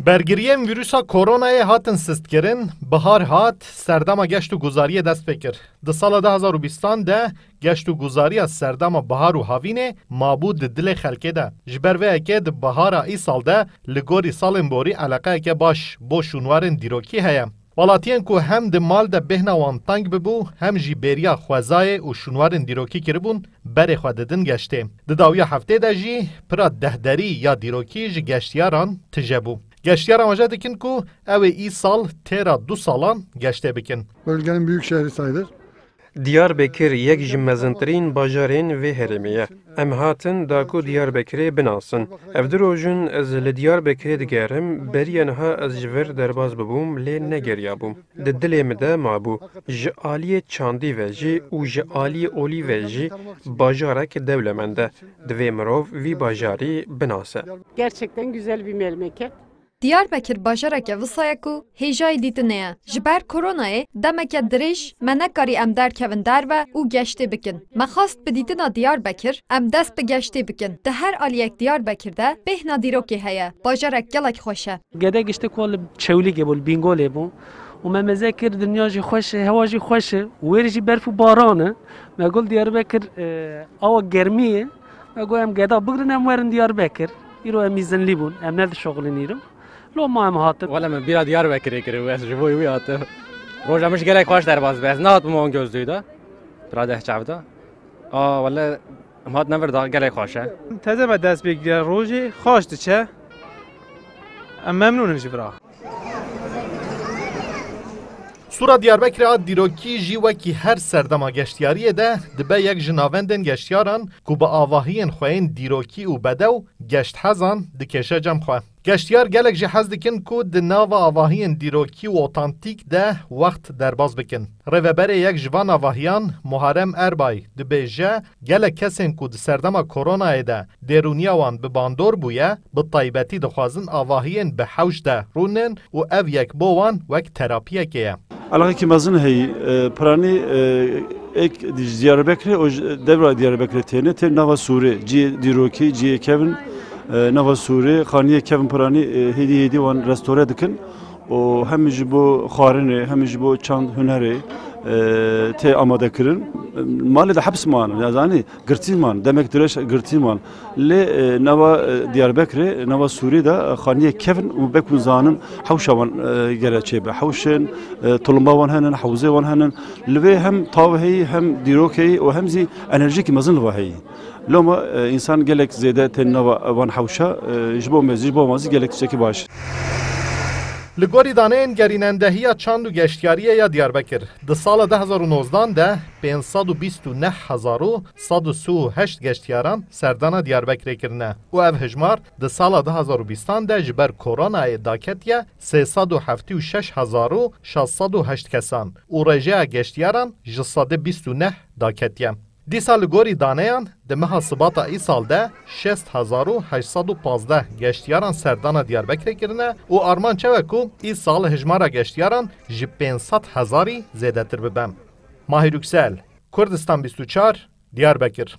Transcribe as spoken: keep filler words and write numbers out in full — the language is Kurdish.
Bergiriyên vîrusa koronayê hatin sistkirin, bihar hat, serdema geşt û guzariyê dest pê kir. Di sala du hezar û bîstan de geşt û guzariya serdema bihar û havînê mabû di dilê xelkê de. Ji ber vê yekê di bihara îsal de li gorî salên borî eleqeyeke baş bo şûnwarên dîrokî heye. Welatiyên ku hem di mal de bêhna wan teng bibû, hem jî bêriya xwezayê û şûnwarên dîrokî kiribûn, berê xwe didin geştê. Di dawiya heftê de jî pira dehderî ya dîrokî ji geştiyaran tije bû. Geştiyaran waje dikin ku ew ê îsal têra du salan geştê bikin. Bölgenin büyük şehri sayılır. Diyarbekir yek ji mezintirîn bajarên vê herêmê ye. Em hatin da ku Diyarbekirê binasin. Ev du roj in ez li Diyarbekirê digerim, beriya niha ez ji vir derbas bibûm, lê negeriyabûm. Di dilê min de mabû. Ji aliyê çandî ve jî û ji aliyê olî ve jî bajarek dewlemend e. Divê mirov vî bajarî binase. Gerçekten güzel bir memleket. Diyarbekir bajareke wisa ye ku hêjayî dîtinê ye. Ji ber koronayê demeke dirêj me nekarî em derkevin derve û geştê bikin. Me xwest bi dîtina Diyarbekir em dest bi geştê bikin. Di her aliyek Diyarbekir de bêhna dîrokê heye. Bajarek gelek xweş e. Gede giştî ku li Çewlîgê bû, li Bîngolê bû û me mêze kir, dinya jî xweş e, hewa jî xweş e, wêr jî berf û baran e. Me got Diyarbekir, e, awa germî ye. Me got em geda bigrin, em werin Diyarbekir. Îro em îzinlî bûn, em nedişoxilînin îro. Loma em hatin. Wele min bîra Diyarbekirê kiriye, ez ji bo wî hatim. Roja min jî gelek xweş derbas be, ez nehatibûm wan gözlüğü de. Pira deh çav de. A, wele em hatin vir da gelek xweş e. Teze me dest pê kiriye, rojê xweş diçe. Em memnûn in ji vira. Sûra Diyarbekirê a dîrokî jî wekî her serdema geştiyariyê de dibe yek ji navendên geştiyaran ku bi avahiyên xwe yên dîrokî û bedew geşthez an dikêşe cem xwe. Geştiyar gelek jî hez dikin ku di nava avahiyên dîrokî û otantîk de wext derbas bikin. Rêveberê yek ji van avahiyan Muharrem Erbay dibêje, gelek kesên ku di serdema koronayê de dêrûniya wan bi bandor bûye, bi taybetî dixwazin avahiyên bi hewş de rûnin û ev yek bo wan wek terapiyekê ye. Eleqekî mezin heyî, e, piranî, e, êk ji Diyarbekirê û ji devra Diyarbekirê têne, tê nava Sûrê, cihê dîrokî, cihê kevin, e, nava Sûrê, xaniyê kevin piranî, e, hêdî hêdî wan restore dikin û hem ji bo xwarinê, hem ji bo çand hunerê, e, tê amade kirin. Malê de heps man, ya zanî, girtî man, demek dirêj girtî man. Lê, e, nava, e, Diyarbekirê, nava Sûrî de, e, xaniyê kevin û bek hûn zanin hewşa wan, e, gere çêbe. Hewşên, e, tulumba wan henin, hewzê wan henin. Li vê hem tav heyî, hem dîrok heyî û hem zî enerjiyekî mezin li va heyî. Loma, e, însan gelek zêde tên nava wan hewşa, e, ji bo me zî, ji bo wan zî gelek tiştekî baş. Li gorî daneyên gerînendehiya çand û geştiyariyê ya Diyarbekir, di sala du hezar û nozdan de pênc sed û bîst û neh hezar û sed û sî û heşt geştiyaran serdana Diyarbekirê kirine û ev hijmar di sala du hezar û bîstan de ji ber koronayê daketiye sê sed û heftê û şeş hezar û şeş sed û heşt kesan û rêjeya geştiyaran ji sedê bîst û neh daketiye. Dîsa li gorî daneyan, di meha Sibata îsal de şêst hezar û heşt sed û pazdeh geştiyaran serdana Diyarbekirê kirine û armanc ew e ku îsal hijmara geştiyaran ji pênc sed hezarî zêdetir bibe. Mahir Yüksel, Kurdistan bîst û çar, Diyarbekir.